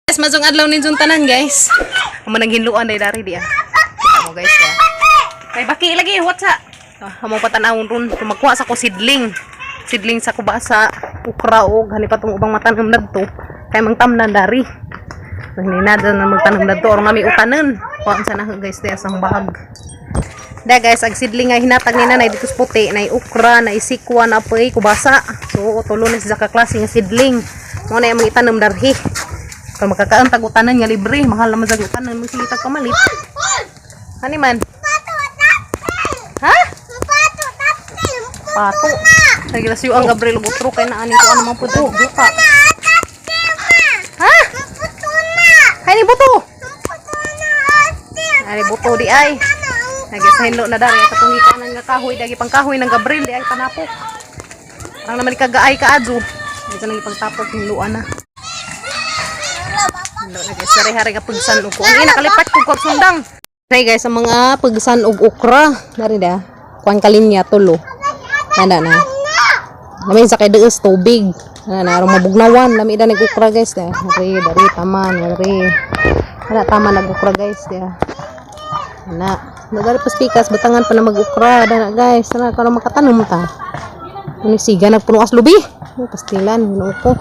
Guys, masong adlaw ninyong tanan, guys. Amo nang hinluan day dari di ah. Kita mo, guys, ya. Kay baki lagi what sa? Ah, amo patanawon ron magkuha sa ko sidling. Sidling sa kubasa, ukra og hani pa tong ubang matanom nadto. Kay mangtamnan dari. So hinina na magtanom nadto or nga may utanon. Kuha sa na, guys, diya sa bahag. Da guys, ag sidling nga hinatag ni nanay dito sa puti, nay ukra, nay sikwa, na apoy, kubasa. So tulo na siya ka klase nga sidling. Mo na among itanom darhi. Kung makakaon tag utanan nga libre, mahal naman sa utanan mo sige tag pamalit. Hani man? Ha? Pato. Nagilasiyo ang Gabriel Gutro kay naani ko ano man pud ang duka. Ha? Hani buto. Ani buto di ay. Nagisahinlo na dari katong gikanan nga kahoy dagi pang kahoy ng Gabriel di ay panapok. Parang naman kagaay ka adyo. Dito nang ipagtapok hinluan na. Hinlo na, guys, dari hari ka pagsan og kuan. Eh, nakalipat ko kog sundang. Hey guys, ang mga pagsan og okra. Dari da. Kuan kalinya tulo. Nanda na. Lami sa kay deus tubig. Ana na aron mabugnawan, lami da nag okra, guys, da. Dari dari taman, dari. Ana tama nag okra, guys, da. Ana, nagari pas pikas batangan pa na mag-ukra da na, guys. Ana karon makatanom ta. Ano siga nagpuno as lubi. Oh, pastilan Ginoo ko.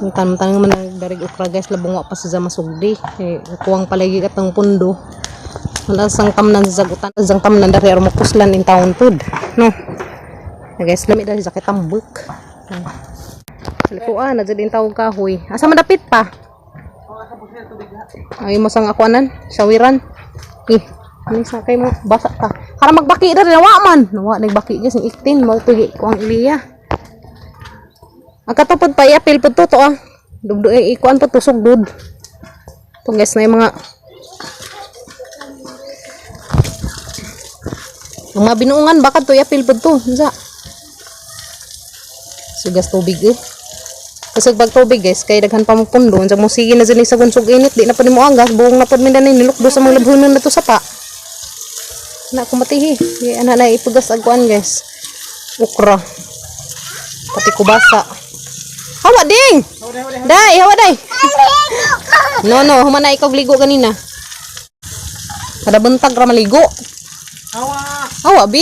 Ang tanong man nag darig okra, guys, labong wa pa sa masugdi. Eh, kuwang palagi katong pundo. Wala sang tamnan sa sagutan, sang tamnan dari aron mapuslan in taon pod. No. Na guys, lami dahil sa kitambok. Salikuan, na dyan tawag kahoy. Asa man dapit pa? Ay mo sang akuanan, sawiran. Eh, ano sa kay mo basa pa. Para magbaki diri nawa man. Nawa nagbaki, guys, ng iktin mo tugi ko ang iliya. Ang katupod pa iapil pud to ah. Dugdo eh, ikuan pa to sugdod. To guys, na yung mga binuungan baka to iapil pud to. Unsa? Sugas tubig eh. Kasi pag tubig, guys, kay daghan pa mo pundo, unsa mo sige na dyan sa gunsog init, di na pa nimo anggas, buong na pod mi danay nilukdo sa mga labhunon na to sa pa. Na kumatihi. Di ana na ipugas ag kuan, guys. Okra. Pati kubasa. Hawa ding. Dai, hawa dai. No, no, human na ikaw ligo ganina. Kada buntag ra maligo. Hawa! Hawa bi.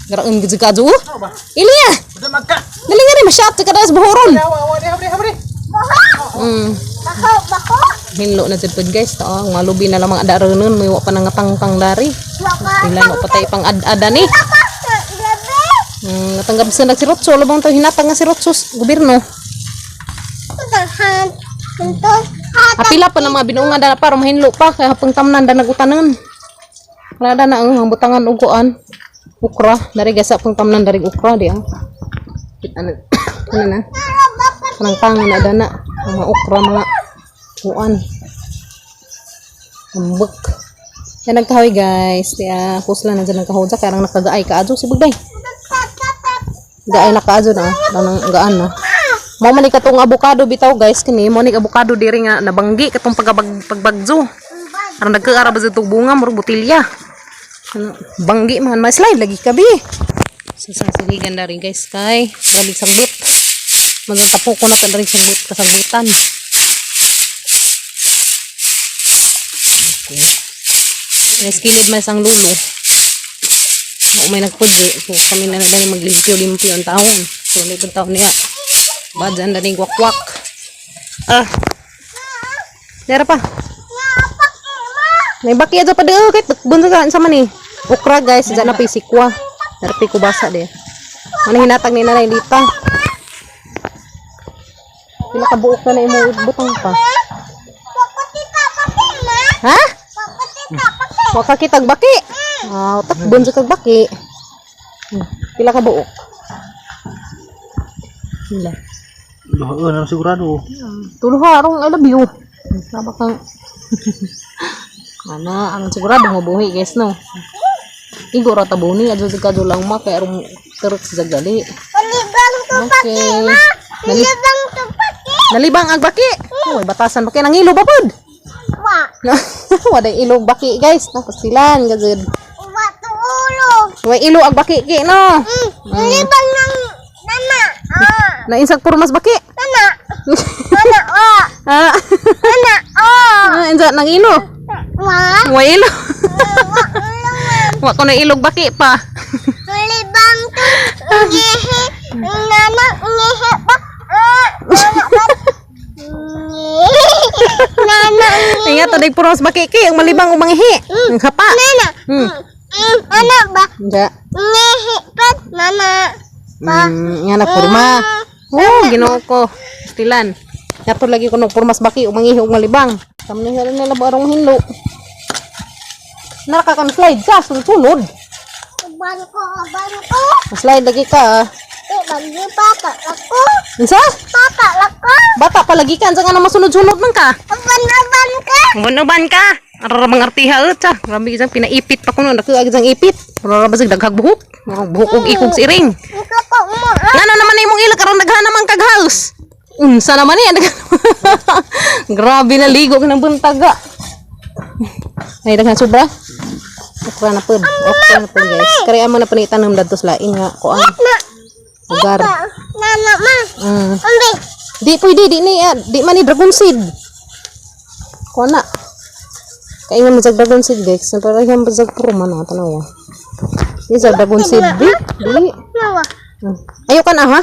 Garaon gid ka jo. Hawa ba? Ilya. Udah magka! Dali nga ni masyat ka das buhoron. Hawa, hawa, hawa, hawa, Hinlo na jud pod, guys. To, ang malubi na lamang adaronon, may wa pa nang tangtang dari. Pila no patay pang ad-ada ni. Natanggap sa nagsirotso, labang to hinatang nga sirotso sa gobyerno. Apila pa na mga binuungan da para mahinlo pa kay hapong tamnan da nagutanan. Wala da na ang butangan og kuan. Ukra, dari gasa pang tamnan dari ukra di ah. Ano, ano na? Kanang tangan na dana, mga ukra mga kuan. Ambak. Yan nagkahoy, guys. Kaya kusla na dyan nagkahoy. Kaya nang nakagaay ka adyo si Bugday. Gaay na kaadyo na. Kanang gaan na. Mao man ni katong avocado bitaw, guys, kini mo ni avocado diri nga nabanggi katong pagabag pagbagzo. Aron nagkaara ba sa bunga murag botilya. Ano, banggi man ma slide lagi kabi. Sa siligan na rin, guys, kay grabe sangbut. Magtapo ko na ta rin sangbut kasangbutan. Okay. Guys, kilid man sang lulo. Oo, may nagpudyo. So, kami na lang maglimpyo-limpyo ang taon. So, hindi taon niya. Ba, dyan na rin wakwak. Ah. Dara pa. May baki aja pa doon. Kahit bunso ka sa man eh. Okra, guys. Diyan na pa sikwa. Dara pa kubasa di. Ano hinatag ni nanay dita? Pila ka buok na na imo butang pa. Ha? Wa ka kitag baki. Ah, tak bunso kag baki. Pila ka buok? Pila. Duha na sigurado. Tulo ha, arong I love you. Sama kang ana, ang sigurado mabuhi, guys, no. Igo ra tabuni adto sa kadto lang ma kay arong terok sa gali. Okay. Nalibang ang baki. Oh, batasan baki nangilo ba pod? Wa day ilog baki, guys. Napasilan gazud. Way ilo ang baki ki no. Nalibang ng nana. Ah, Nainsag purmas baki. nana. Nana, ah. Ah. Unsa nang ilo? Wa. Wa ilo. Wa man. Wa ko na ilog baki pa. Libang to. Ngihi. Nana ngihi pa. Ah, nana pa. Ngihi. Nana ngihi. Ingat to puros baki kay ang malibang ug manghi. Ang hapa. Nana. Ano ba? Unsa? Ngihi pa. Nana. Pa. Nga na porma. Oh, Ginoo ko. Stilan. Yato lagi ko no pormas baki ug mangihi ug malibang. Kamni rin nila barong hinlo. Nara ka kan slide ka sunod. Uban ko, uban ko. Slide lagi ka. Ah. Eh, bagi papa ako. Unsa? Papa ako. Bata pa lagi ka, unsa nga na masunod-sunod man ka? Uban-uban ka. Uban-uban ka. Arara mga artiha eh, tsa. Grabe isang pinaipit pa kuno, nakuag isang ipit. Arara basig daghag buhok. Murag buhok og ikog sa iring. Ikaw ko mo. Ah. Ngano naman imong ilok karon daghan naman kag house. Unsa naman ni? Grabe na ligo ka ng buntaga. Ay daghan sobra. Okra na pud. Okra na pud, guys. Kaya mo na panitanong dadto sa lain nga kuan. Na. Lugar. Nana ma. Ambi. Di pwede di ni ah, di man ni dragon seed. Kuan na. Kaya nga mazag dragon seed, guys. Para yung mazag puro man ah, tanawa. Di sa dragon seed di. Di. Nawa. Ayaw ka na ha?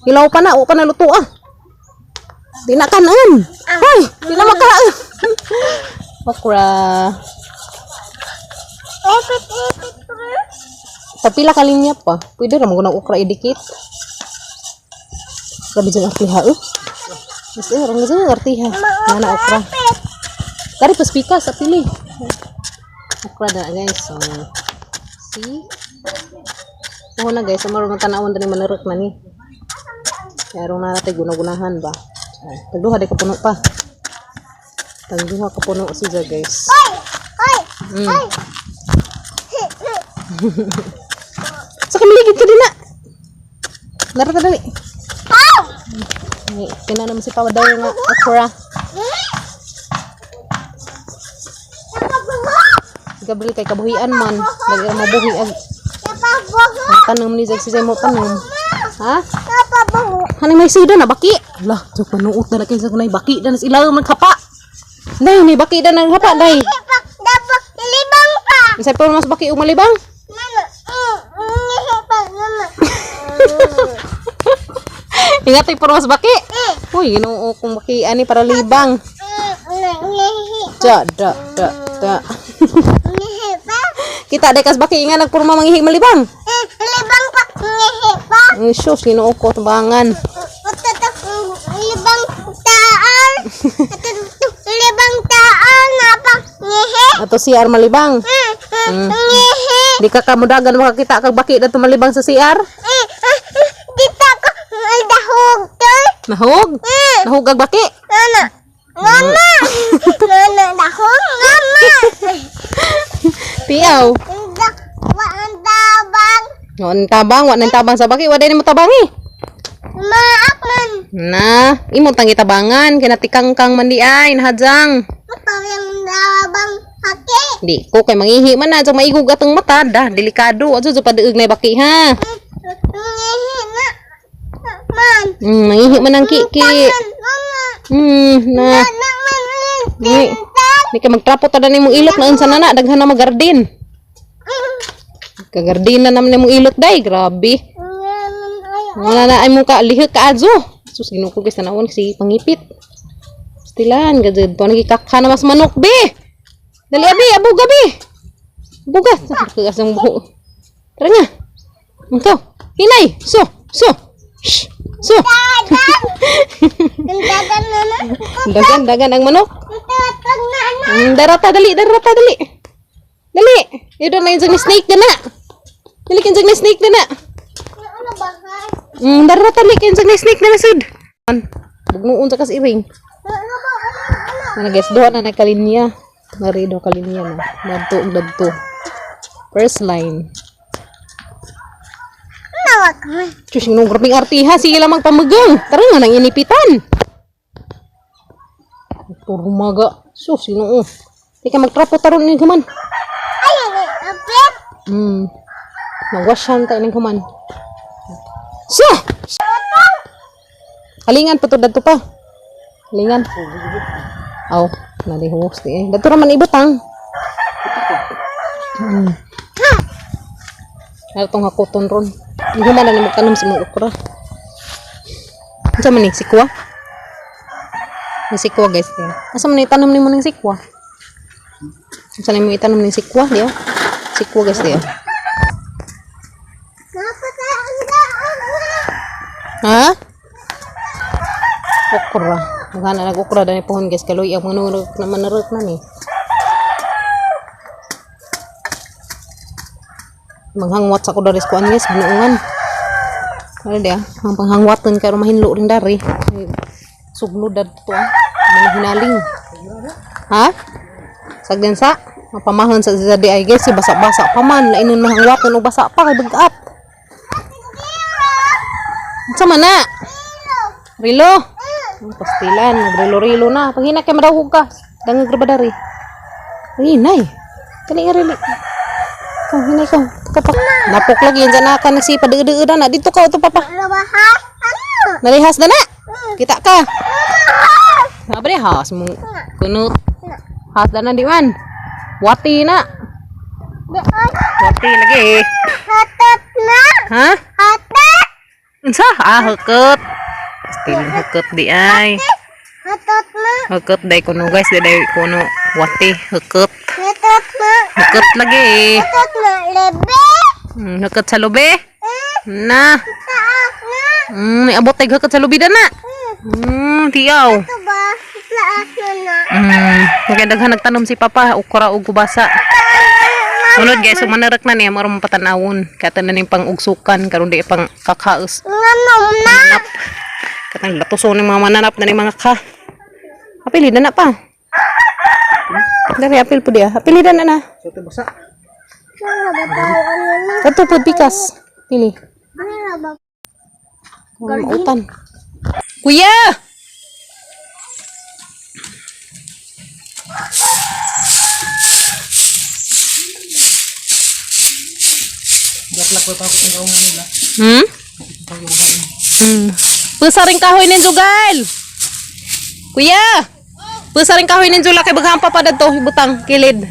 Hilaw pa na, o pa na luto ah. Di na kanon. Hoy, di na maka. Okra. Ipit, ipit ko. Tapila ka linya pa. Pwede ra mo okra idikit. Grabe dyan artiha eh. Mas eh, rang dyan artiha. Nga na okra. Kari pas pikas, apili. Okra na guys. So, see? Oo na guys, amaron tanawon dani manarok na ni. Kaya na natin guna-gunahan ba. Ay, tagduha di ka puno pa. Tagduha ka puno siya guys. Hoy! Hoy! Hoy! Sa kamiligid ka din na. Laro ka dali. Ow! Ay, kina naman si Papa daw nga okra. Si Gabriel kay kabuhian man. Lagi ra mabuhi ag Napabuho! tanong ni Jag si mo tanong. Ha? Napabuho! Hanay may sida na baki. Lah, jud panuot na kay sa kunay baki dan sa ilaw man kapa. Day, may baki dan ang hapa day. Dapat libang pa! Unsay pa mas baki umalibang? Nana! Ngihi pa! Nana! Ingat ay mas baki. Uy, Ginoo kong baki ani para libang. Ngihi! Da da da da. Ngihi pa! Kita day kas baki nga nagpurma manghihi malibang. Libang pa! Ngihi pa! Ay, sus, Ginoo ko tabangan. Utatak libang taal! Libang taal! Napa! Ngihi! Ato CR malibang. Ngihi! Di ka kamudagan makakita kag baki dato malibang sa CR. Dito ko dahog to. Nahog. Nahog ag baki. Nana. Nana. Nana dahog nana. Tiaw. Unda wa ang tabang. Wa nang tabang, wa nang tabang sa baki, wa day nimo tabangi. Maak man. Na, imo tang gitabangan kay natikangkang man di ay nahadzang. Parang tabang haki. Di ko kay mangihi man na, so maigog atong mata da, delikado. Adto so paduog na baki ha. Ngihi na. Man. Mangihi man ang kiki. Nana. Na. Nana man. Ni, di ka magtrapo ta nimong ilot na unsa na na daghan na magardin. Kagardin na naman nimong ilot day, grabe. Wala na ay mo ka lihok ka azo. Sus, Ginoo ko guys, tanawon si pangipit. Stilan, gajud pa nagikakha na mas manok be. Dali abi, abuga be. Abuga, kagas ang buho. Tara nga. Ikaw, hinay. So, so. Shh, so. Dagan nana. Dagan, dagan ang manok. Dagan nana. Darata, dali, darata, dali. Dali. Ito na yung snake na na. Dali, yung snake na na. Ano ba? Ha? Darata, dali, yung snake na na, sud. Bugnoon sa kas iring. Ano ba? Ano? Ano? Ano guys, duha na na kalinya. Narido kalinya na. Dadto ug dadto. First line. Nawag man. Diyos, yung grabing artiha. Sige lang magpamugang. Tara nga, nang inipitan. Turmaga. Sus, sino oh. Di ka magtrapo taron ni kuman. Ayun, apit. Nagwasyan tayo ng kuman. So! Halingan pa to dadto pa. Halingan. Aw. Nalihos di eh. Dato ra man ibutang. Ano tong hakuton ron? Hindi man na nimo tanom sa imong okra. Unsa man ni sikwa? Ni sikwa, guys, di. Asa man ni tanom nimo ning sikwa? Unsa nimo itanom ning sikwa, di oh? Sikwa, guys, di oh. Napatay ang daan na. Ha? Okra. Magana nag okra dani pohon, guys, kaloy ang manurok na manurok na ni. Manghangwat sa ko dari sa kuan, guys, binuungan. Ano dia? Ang panghangwatan kay mahinlo rin dari. Ay, suglod dadto ah. Mga hinaling. Ha? Sagdan sa mapamahon sa sa di ay, guys, si basa-basa pa man lainon mahangwatan og basa pa kay bag-at. Unsa man na? Rilo. Ang pastilan, nagrilo-rilo na. Paghina kay madawhog ka. Dangag ra ba dari? Ay, nay. Kani nga rilo. Ikaw, hinay ka. Kapak. Napok lagi yan na ka nagsipa deudeud na. Dito ka to, papa. Ano ba ha? Ano? Nalihas na na. Kita ka. Sabi has mo kunot. Has na di man. Wati na. Doon. Wati lagi. Hatot na. Ha? Hatot. Unsa? Ah, hukot. Pastilan hukot di ay. Hatot na. Hukot day kuno, guys, day day kuno wati hukot. Hatot na. Hukot lagi. Hatot na. Lebe. Hukot sa lubi. Na. Taas na. Niabot tay hukot sa lubi na na. Tiyaw. Ito ba? Taas na na. Kaya daghan nagtanom si Papa, okra ug gubasa. Sunod, guys, so manarak na niya, marong patanawon. Kaya tanan ning pang-ugsukan, karon di pang kakaos. Nganom na. Mananap. Katang latuso ng mga mananap na ni mga ka. Apili na na pa. Dari apil po dia. Apili na na na. Sa ito basa. Ano ba tayo? Ano na? Kato po pikas. Pili. Ano ba? Mautan. Kuya! Gaplak pa ako ang kaungan nila. Hmm? Pusa rin kahoy nin Jugal. Kuya! Pusa rin kahoy nin Jula kay baghang pa dadto ibutang kilid.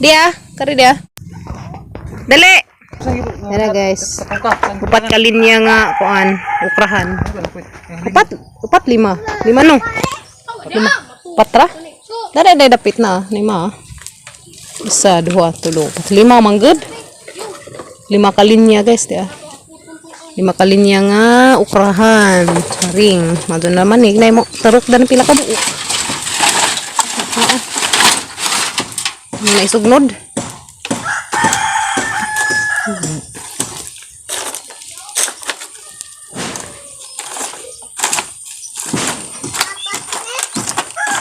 Diya, kari diya. Dali. Tara, guys. Upat ka linya nga kuan, ukrahan. Upat, upat lima. Lima no. Lima. Patra? Dara dai dapit na, lima. Ah. Isa, duha, tulo, upat, lima man good. Lima ka linya, guys, diya. Lima ka linya nga ukrahan. Charing. Madun naman eh. Gnay mo tarok dan pila ka buok. Oo. Ano na isugnod?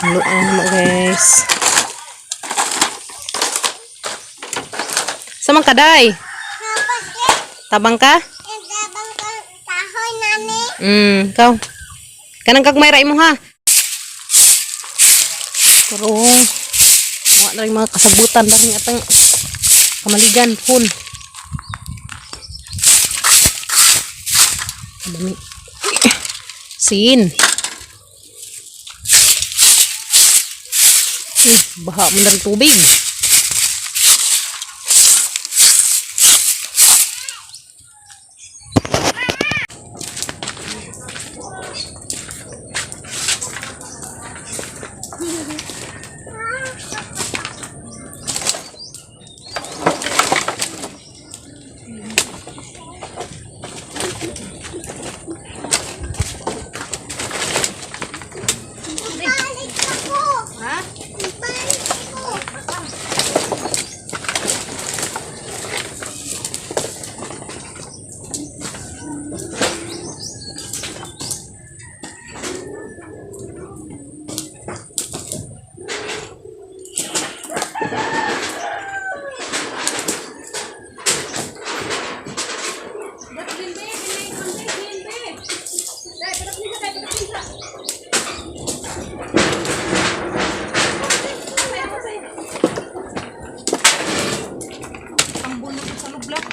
Luan mo, guys. Sa man kaday? Tabang ka? Tabang kahoy nani. Ikaw. Kanang kagmay ra imo ha. Pero wa na rin mga kasabutan dahil atang kamaligan full. Ang dami. Sin. Eh, baha mo na rin tubig. Balik ako. Ha? Balik ako. Tambol na sa lublak.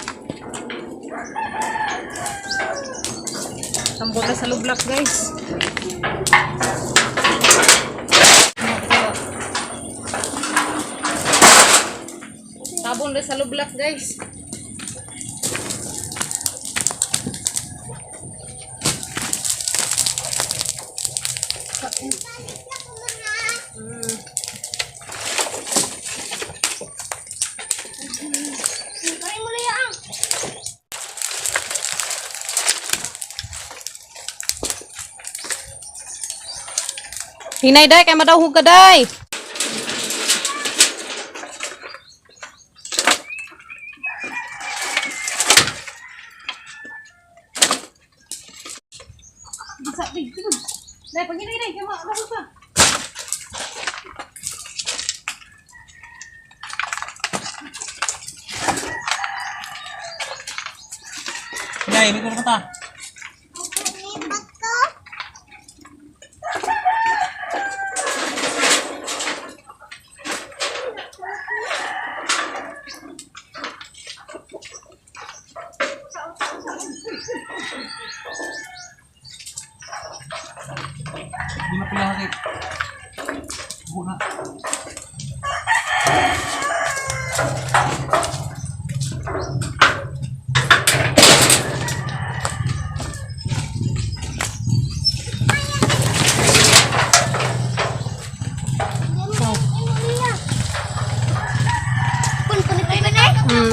Tambol na sa lublak, guys. Tabon sa lublak, guys. Balik na ko mga. Kaya mo na yan. Hinay day kay madawhog ka day. Day, paghinay day kay madawhog ka. Hinay, may kurang ta. Lipat ko. Hindi na pila kay. Buo na.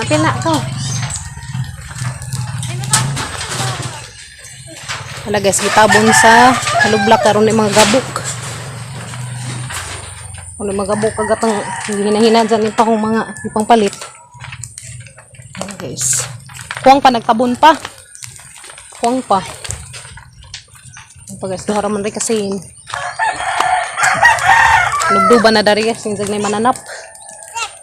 Apil na ko. Wala guys, gitabon sa halublak karon ni mga gabok. Ano mga gabok kagatang hinahina dyan yung pang mga ipang palit. Ayan, guys. Kuwang pa nagtabon pa. Kuwang pa. Ayan pa guys, duha ra man rin kasi. Lubduba na dari guys, yung na mananap.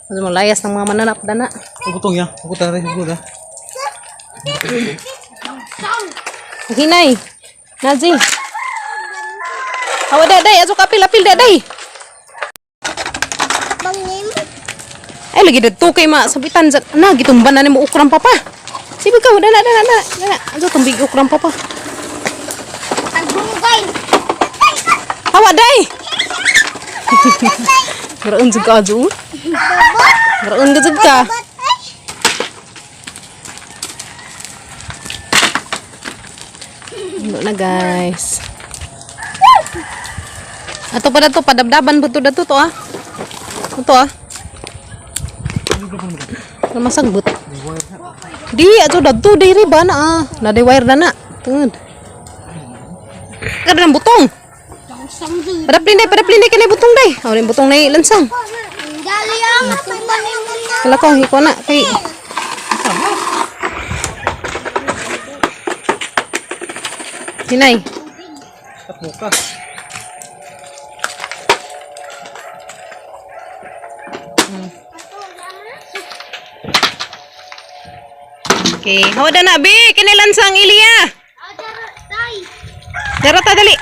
Ano mo layas ng mga mananap dana. Butong ya. Butong rin siguro ah. Hinay. Nazi. Hawa daday, aso kapil apil daday. Bangin. Ay lagi dadto kay ma sabitan sa na gitumban na nimo ukram papa. Sige ka dana dana dana. Dana aso tumbig ukram papa. Tagbungay. Hawa day. Garaon jud ka ajo. Babot. Garaon ka jud ka. Babot. Ay. Ano na guys. Ato pa dato padabdaban buto dato to ah. Ito ah. Ano masagbot? Di ato dadto diri ba na ah. Na di wire na na. Tungod. Kada ng butong. Padaplin day, padaplin day kanay butong day. Aw ni butong nay lansang. Dali ang Kala ko hiko na kay Hinay. Tapuka. Okay, hawa na bi, kini lansang Ilya. Dara ta dali.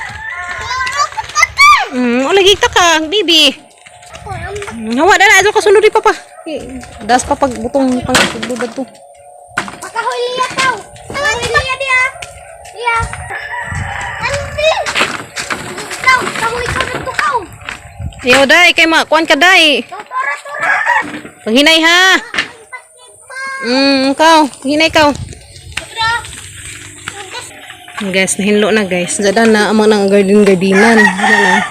Lagi ta ka, bibi. Hawa na na, ato kasunod di papa. Eh, das pa pag butong pang dudad to. Pakahuli ya tau. Pakahuli ya dia. Ya. Andi. Tau, kahoy ka ng tukaw. Iyo day, kay ma, kuan ka day. Tora tora. Paghinay ha. Ikaw, paghinay ikaw. Guys, nahinlo na guys. Dada na amang nang garden gardenan. Dada na.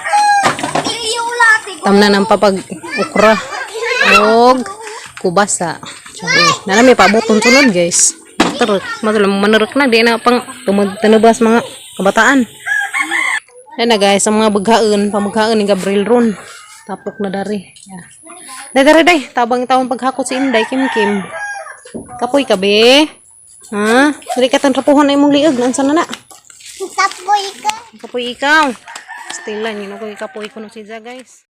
Tamna ng papag okra. Og kubasa. Sabi, na may pabuton sunod guys. Teruk, matulang manurok na di na pang tumag tanubas mga kabataan. Yan na guys, ang mga baghaan, pamaghaan ni Gabriel ron. Tapok na dari. Yeah. Day, dari, day. Tabang tawang paghakot si Inday, Kim Kim. Kapoy ka, be. Ha? Dali ka tanrapuhan na imong liog. Nansa na na? Kapoy ka. Kapoy ikaw. Stella, yun ako kapoy ko no si Ja, guys.